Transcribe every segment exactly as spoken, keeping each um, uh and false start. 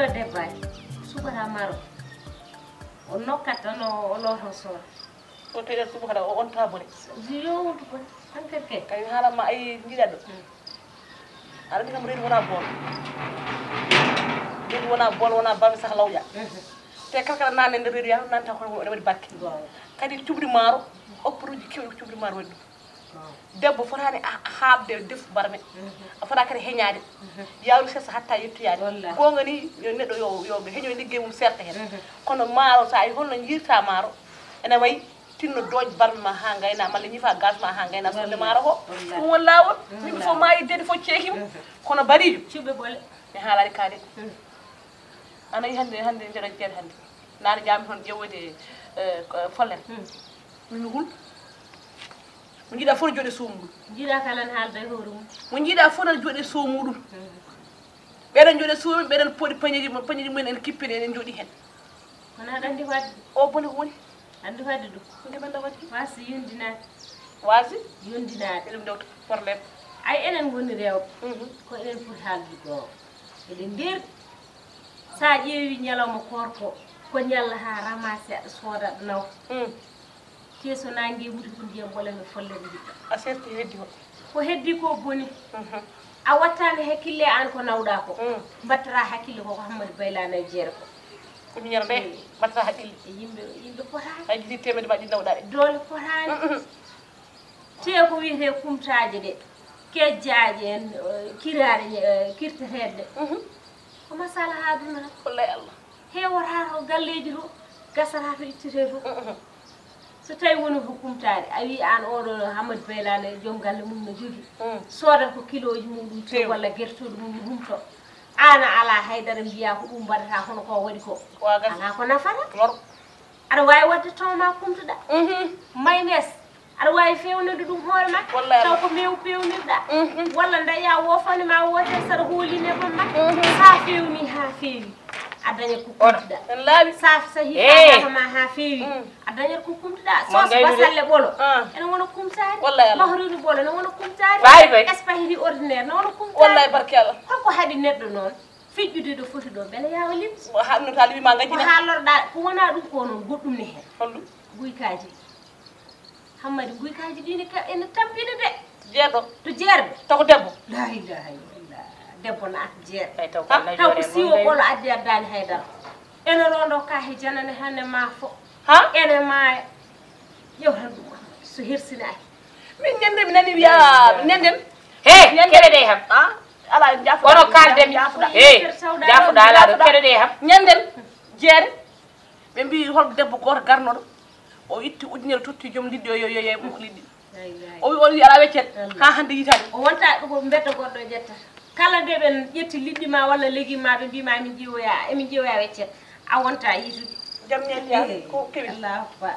Debbaji, suɓata maaro. O nokkat tan o o looto soora. O teɗa suɓo kada o onta bone. Yo wontu bone. Hankadi kay. Kay haalama ay jiɗaɗo. Aɗa andi kam reedu wona bool. Reedu wona bool wona bami sah lawƴa. Te kala kala nanne nder reedu ya nanta kono ene waɗi bakke. Kadi cuɓdi maaro opporuji kewɗi ko cuɓdi maaro waɗi ɗum. Debbo fotani a- haɓde defu barme. A fota kadi heñade. Yawri sesa hatta yettoyade. Gonga ni yo neɗɗo yo yo heño ligguey mum serta hen. Kono maaro sa yi holno jiirta maaro ene wayi tinno dooƴ barme ma ha gayna malla ñifa gas ma ha gayna sonde maaro ko. Ɗum won lawol. Yimɓe fof mayi dedi fof ceekim. Kono barijo cuɓɓe ɓole. Mi haalani kaade. Ana yi hande hande jeɗa jeeɗa hande. Nana ƴami toon ƴewoyde follen. Min mi hul. Mo jiiɗa fof no jooɗe suumu ɗum. Jiiɗa kala ne haalda e hoore mum. Mo jiiɗa fof no jooɗe suumu ɗum. Ɓeɗen jooɗe suumu ɓeɗen pooɗi pañeji pañeji mumen en kippini eɗen jooɗi hen. Kono aɗa andi wadde. O bone ko woni. Andi wadde ɗum. Nde men waɗi. Wasi yondinaade. Wasi. Yondinaade. Eɗum ndewta problème. Ay enen woni rewɓe. Ko enen poti haalde ɗo. Eɗen ndeer. Sa ƴeewi ñalawma koorko ko ñalla ha ramasi aɗa sooda aɗa nawa. Te so nangue mudi ko ndiyam ɓola no follere jiɗɗo. A serti heddi ko. Ko heddi ko boni. A wattani hakkille an ko nawɗa ko. Mbattata hakkille ko ko Hammadi Baylana e jeere ko. Ko ñere nde mbattata hakkille. E yimɓe yimɓe potani. Hay jiti temedde mbaɗi nawɗa ɗe. Doole potani. Te ko wiyete kumtaaje ɗe kejjaaje en kiraare kirteteeɗe ɗe. Ko masala ha duna tan. Wallay Allah. Hewata to galleji to gasata to ittete to. So tawi woni ko kumtaade a wi an oɗo Hammadi Baylana joom galle mum no jogi soodata ko kiloji muɗum to walla gertoɗe mum humto. An a ala haydara mbiya ko ɗum mbaɗata kono ko waɗi ko ala ko nafata. Aɗa wawi wadde ton ma kumtoɗa. Maynes aɗa wawi fewnirde ɗum hoore ma. Taw ko mew pewnirɗa. Walla daya wofande ma wote saɗa hooli nebam ma. Sa fewni ha fewi a dañat ko kumtoɗa. Sa sahi ma ha fewi a dañat ko kumtoɗa. Sos basalle ɓolo ene wona kumtari. Mahrinu ɓolo ene wona kumtari. Espahiri ordinaire ene wona kumtari. Holko haɗi neɗɗo noon feƴƴude ɗo foti ɗo beele yawa lim. Ko haalorɗa ko wona ɗum ko noon goɗɗum ne hen. Guykaji hammadi guykaji ɗi ne ka ene tampina de. Jeeɗo to jeerɓe taw ko debbo. La ilaha illallah. Debbo naata jeerɓe taw ko siwo ɓolo addi addani haydara. Ene rondo ka he janane hande ma fo ene maaya. Yewtan ɗum so hersinaaki. Min ñande mi nani wiya ñanden. He keɗeɗe ham. Ala jafuɗa. Onon kalde mi jafuɗa. He jafuɗa ala ɗo keɗeɗe ham. Ñanden jeere ɓe mbi hol debbo goto garnoɗo o itti ujunere totti joom liɗɗi o yo yo yo ɓuk liɗɗi. O wi on wi ala weccet ha hande yitani. O wonta ɗo ko mbedda goɗɗo ƴetta kala nde ɓen ƴetti liɗɗi ma walla legui ma ɓe mbima emin ƴiwoya emin ƴiwoya weccet. A wonta yitude. Jam ñande ko kewi. Allahu akbar.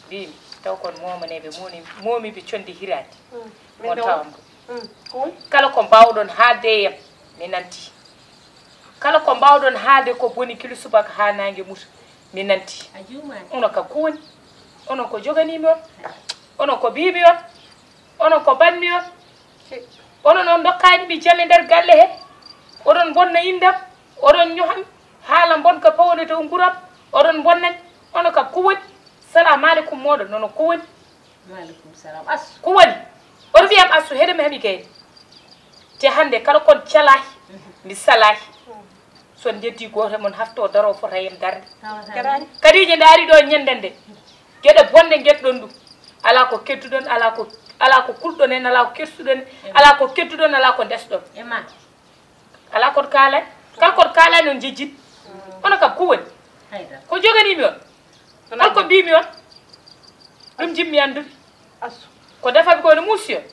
Mbimi taw kon momaneɓe moni momiɓe condi hirade. Mon tawam ɗum. Kala ko mbawɗon haalde e yam mi nanti. Kala ko mbawɗon haalde ko boni kili subaka ha nangue muta mi nanti. Onon kam ko woni? Onon ko joganimi on? Onon ko mbimi on? Onon ko mbanmi on? Onon on dokkani mi jam e nder galle he? Oɗon bonna indam. Oɗon ñoham haala bonka pawode dow nguram. Oɗon bonnani. Onon kam ko woni? Salamu aleykum moɗon nono ko woni? Maaleykum salam. Assu. Ko woni? On mbiyam Assu heɗe mi heɓi gayni. Te hannde kala kon calaahi mi salaahi. So on njeddi gooto e mon hafto daro fota heen darnde. Kadiija ndaari ɗo ñennden nde. Geɗe bonɗe ngeɗɗon ɗum. Alaa ko kedduɗon, alaa ko alaa ko kulɗon heen, alaa ko kersuɗon, alaa ko kedduɗon, alaa ko ndesɗon. E ma. Alaa kon kaalani. Kala kon kaalani on njejjin. Onon kam ko woni? Ko joganiimi on? Kala ko mbiimi on? Ɗum njiɗmi anndude. Ko defami ko ene muusi on?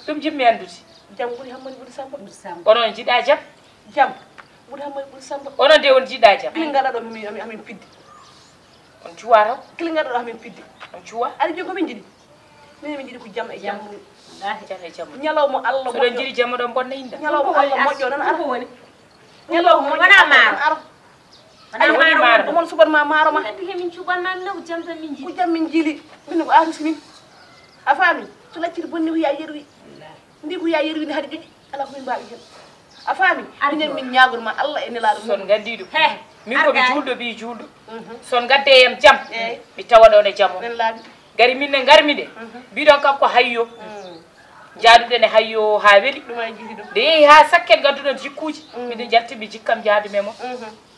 Ɗum njiɗmi anndude. Jam ɓuri hammani ɓuri samba. Onon njiɗa jam? Jam ɓuri hammani ɓuri samba. Onon de on njiɗa jam? Min ngaɗa ɗo amin piddi. On cuwa taw? Kili ngaɗa ɗo amin piddi. On cuwa? Aɗa jogii ko min njiɗi. Min min njiɗi ko jam e jam. Jam e jam. Ñalawma Allah moƴƴo. Soɗon njiɗi jam oɗon bonna innde. Ñalawma Allah moƴƴo nan ara. Ko woni? Ñalawma moƴƴo wona maaro. Ara. Ay woni maaro. Ɗum on suɓan ma maaro ma. Kadi hemin cuɓan ma min ko jam tan min njiɗi. Ko jam min njiɗi. Min ko arusi min. A faami? So lacciri bonni ko ya yerwi. Ndi ko ya yerwi ndi haɗi joƴi. Ala ko min mbaawi heen. A faami? Minen min ñaagor ma Allah e nelaaɗo mum. Son nganndi ɗum. He, min ko mi juulɗo ɓii juulɗo. Son ngadde yam jam. Mi tawa ɗon e jam o. Gari min ne ngarmi de. Mbiɗon kam ko hayyo. Njaaduɗen e hayyo haa weli. Nde yehi haa sakken ngadduɗon jikkuuji. Miɗo jalti mi jikkam njaadumi mo.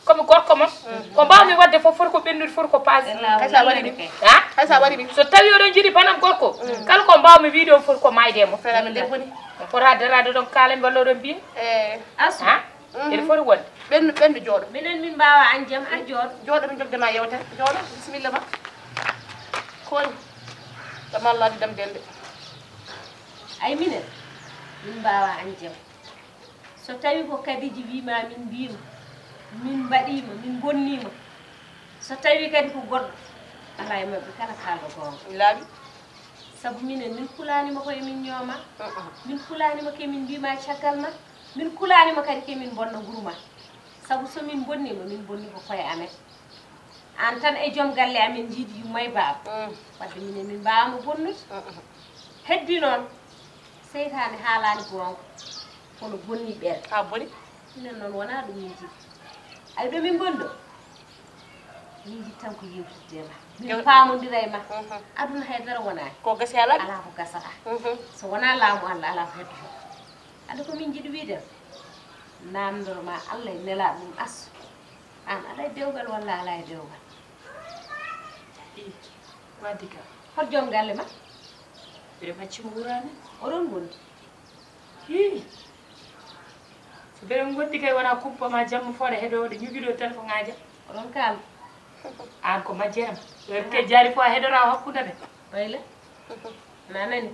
Komi gorko mon. Ko mbaawmi waɗde fof foti ko ɓennude foti ko paasde. Hay sa waɗi ɗum. Ha? Hay sa waɗi ɗum. So tawi oɗon njiɗi banam gorko, kala ko mbaawmi wiide on foti ko maayde e mon. Fela min debbo ni. On pota daraade ɗon kaala mi walla oɗon mbiye. Eh. Asu. Ha? Eɗe foti wonde. Ɓennu ɓennu jooɗo. Minen min mbaawa an jam ar jooɗo. Jooɗo min jogde ma yewtere. Jooɗo bisimilla ma. Koni. Ɗo malladi dam delde. Ay minen min mbaawa an jam. So tawii ko Kadiji wii ma min mbiima, min mbaɗiima, min mbonniima, so tawii kadi ko goɗɗo, alaa e maɓɓe kala kaalɗo goonga. Laaɓi. Sabu minen, min kulaani ma ko e min ñooma, min kulaani ma ko e min mbiima caggal ma, min kulaani ma kadi ko e min mbonna nguru ma. Sabu so min mbonniima, min mbonni ko koye amen. Aan tan e joom galle amen njiidi yumma e baaba. Wadde minen min mbaawaama bonnude. Heddi noon, seytaane haalaani goonga, kono bonni ɓeer. Haa boni? Minen noon wonaa ɗum min njiɗi. Ay ɗo min ngoni ɗo, min njiɗi tan ko yewtidde e ma. Min paamondira e ma. Aduna hay dara wonaani. Ko gasi haa laaɓi? Alaa ko gasata. So wonaa laamu Allah, alaa ko heddoto. Ande ko min njiɗi wiide ma, naamndor ma Allah e nelaaɗo mum Asu. Aan aɗa e dewgal walla alaa e dewgal? Ii, waddi ka. Hol joom galle ma? Mbiɗa macci mo wuraani. Oɗon ngondi? Hii. So mbeɗen ngondi kay wonaa kumpa ma jamma fooɗa heɗo oɗo ñugiɗo téléphone ŋaaja. Oɗon kaala. Aan ko majjere ma. Heure ke jaari fof a heɗora hakkunde men. Ɓayla. Na nani?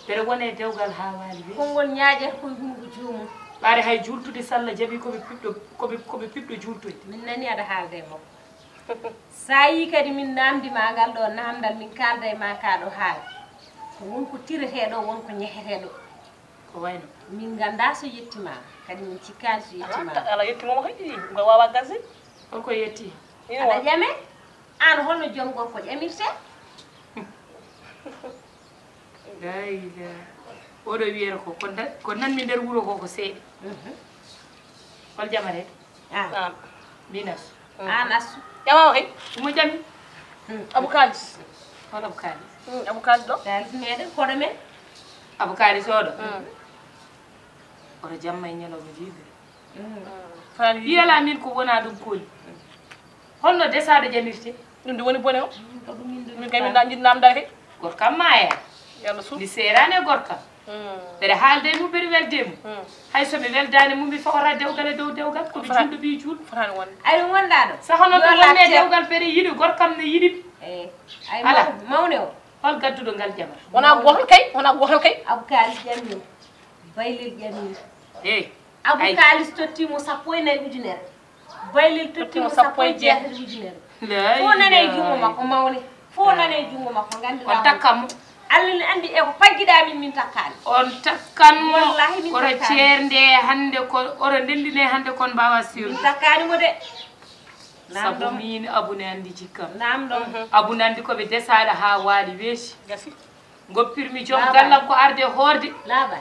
Mbeɗa wona e dewgal haa waali weeti. Konngol ñaaƴata koye hunuko joomum. Ɓaade hay juultude salla jaɓi ko mi piɓɗo ko mi ko mi piɓɗo juultoyde. Min nani aɗa haalda e makko. So a yii kadi min naamndi ma ngal ɗoo naamndal min kaalda e ma kaa ɗoo haala. Ko won ko tiretee ɗoo won ko ñehetee ɗoo. Ko wayno? Min nganndaa so yettimaama kadi min cikkaani so yettimaama. Alaa yettimooma kay ɗi ngo waawa gasde. Holko yetti? Aɗa ƴame? Aan holno joom gorko ƴamirtee? Layla. Oɗo wiyata ko ko da- ko nanmi nder wuro ko ko seeɗa. Hol jamaree? Ah. Minas. Aan Assu. Ƴama o kay. Omo jami. Abu Kalis. Hol Abu Kalis? Abu Kalis ɗo. Kalis meɗen koɗo men. Abu Kalis oɗo. Oɗo jamma e ñalawma jiiɓe. Yala min ko wona ɗum koni. Holno desaɗo jamirte? Ɗum de woni bone o. Min kay min da jiɗ namdade. Gorkam maya. Yalla su. Mi serani e gorkam. Mbeɗa haalda e mum mbeɗa welda e mum. Hay so mi weldani mum mi fawata dewgal e dow dewgal komi julɗo ɓi julɗo. Fotani wonde. Ay ɗum wonɗa ɗo. Sa hono ɗum wonde e dewgal mbeɗa yiɗi gorkam ne yiɗi. Eyi. Ay mawne o. Hol gadduɗo ngal jamata? Wona goto kay, wona goto kay. Abou Kalis ƴami o. Baylel ƴami o. Eyi. Abou Kalis totti mo sappo e nayi ujunere. Baylel totti mo sappo e jeetati ujunere. Fof nane e junngo makko mawne. Fof nane e junngo makko nganndira. On takkan mo. Allah ne anndi e ko paggiɗaa min min takkaani. On takkan mo. Wallahi min takkaani. Kono ceernde hannde ko oɗo ndenndine hannde kon mbaawa sirde. Min takkaani mo de. Sabu min Abou ne anndi jikkam. Naam ɗon. Abou ne anndi ko ɓe desaaɗo haa waali weeti. Gasi. Ngoppirmi joom gallam ko arde hoorde.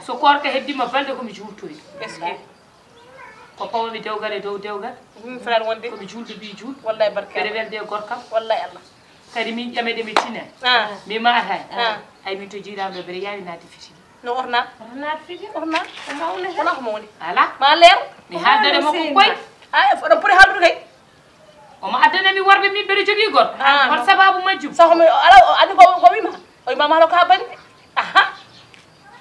So koorka heddima balɗe komi juultoyde. Ko pawomi dewgal e dow dewgal. Komi juulɗo ɓi juulɗo. Mbeɗa welde e gorkam. Kadi min ƴameɗe mi tina. Mi maata. Ay min to jiiramɗo mbeɗa yaawi naatde fitini. No orna? Orna fiti. Orna. Ko mawni. Wona ko mawni. Ala. Ma leer. Mi haaldade makko koy. Ay oɗon poti haaldude kay. Omo addana mi worɓe min mbeɗa jogii gorko. Hol sababu majjum? Saho mi ala anndi ko ko wima. O wima malo ka bandi. Aha.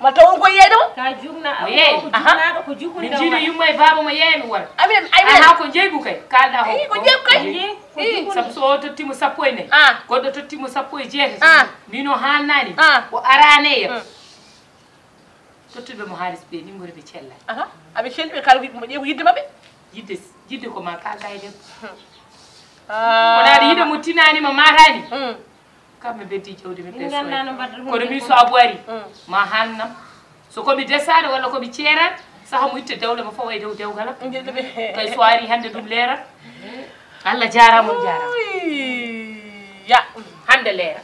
Ma taw on ko yeyde mo? Ka jugna o yeey. Ko jugnaɗo ko juguni. Min jiiɗo yumma e baaba mo yeeya mi worɓe. Amin ay min. Aha ko jeygu kay. Kalɗa ho. Ko jeygu kay. Sabu so o tottimo sappo e nayi. Goɗɗo tottimo sappo e jeetati. Min o haalnani. O arane yam. Tottuɓe mo haalis ɓe ni ngori ɓe cella. Aha, aɓe celli ɓe kala wiɓe mo ƴeew yidde maɓɓe. Yidde yidde ko ma kalda e debbo. Kono aɗa yiɗa mo tinani ma matani. Kamɓe beddi jawdi ɓe ɓe kono min so abu ari ma hannam. So komi desaɗo walla komi ceeraɗo saha mo itte dewle mo fawa e dow dewgalam. Kay so ari hande ɗum leerat. Allah jarama on jarama. Ya hande leerat.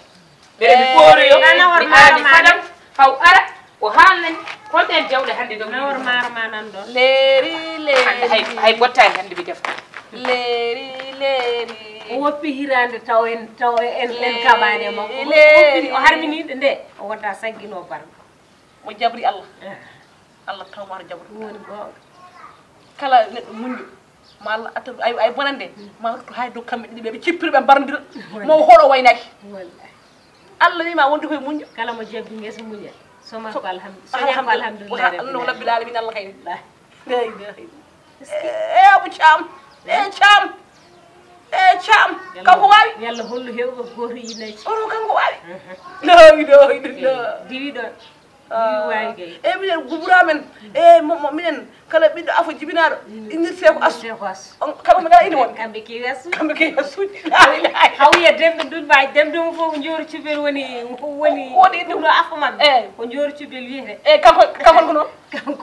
Mbeɗa mi ɓooroyo mi aadi fadam haw ara o haalnani. Holɗen jawɗe hannde ɗo? Nawor maaro ma nan ɗon. Leeri, leeri. Hannde hay, hay bottaani hannde mi defa. Leeri, leeri. O woppi hiraande taw en, taw en, en kaɓaani e makko. Leeri. O harminiiɗo nde, o wonta sagginoo bargo. Mo jabri Allah. Allah tawma to jabri. Ɗum woni goonga. Kala neɗɗo muñɗo. Ma Allah attan ay ay bonande ma rutto hay dow kamɓe ɗiɗi ɓe ɓe cippiri ɓe mbarondira mo hoɗo waynaki. Allah wi ma wondi koye muñño. Kala mo jabbi ngesa muñal. Soma ko alhamdu soma ko alhamdulillah. Alhamdulillah rabbil alamin Allah kay. La ilaha illallah. E abu cam. E cam. E cam. Kanko wawi. Yalla hollu hewɓe goto yinaji. Oto kanko wawi. La ilaha illallah. Diwi ɗon. E minen gubura men e minen kala ɓiɗɗo afo jibinaɗo innirte ko asu kala mo gara ini won kamɓe kewi asuji kamɓe kewi asuji hawya demɓe dun mbaji demɓe ɗum fof ko jooru cuɓel woni woni woni ɗum ɗo afo maɓɓe eyi ko jooru cuɓel wiyete eyi kanko kanko ko noon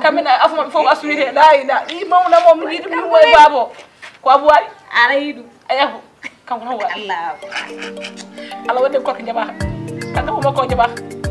kamɓe afo maɓɓe fof ko asu wiyete la ila i mawna mo mi yiɗum yummo e baabo ko abu wawi ara yiɗum eyi afo kanko noon waɗi allah allah waɗi en korko jaɓaka kanko ko makko o jaɓaka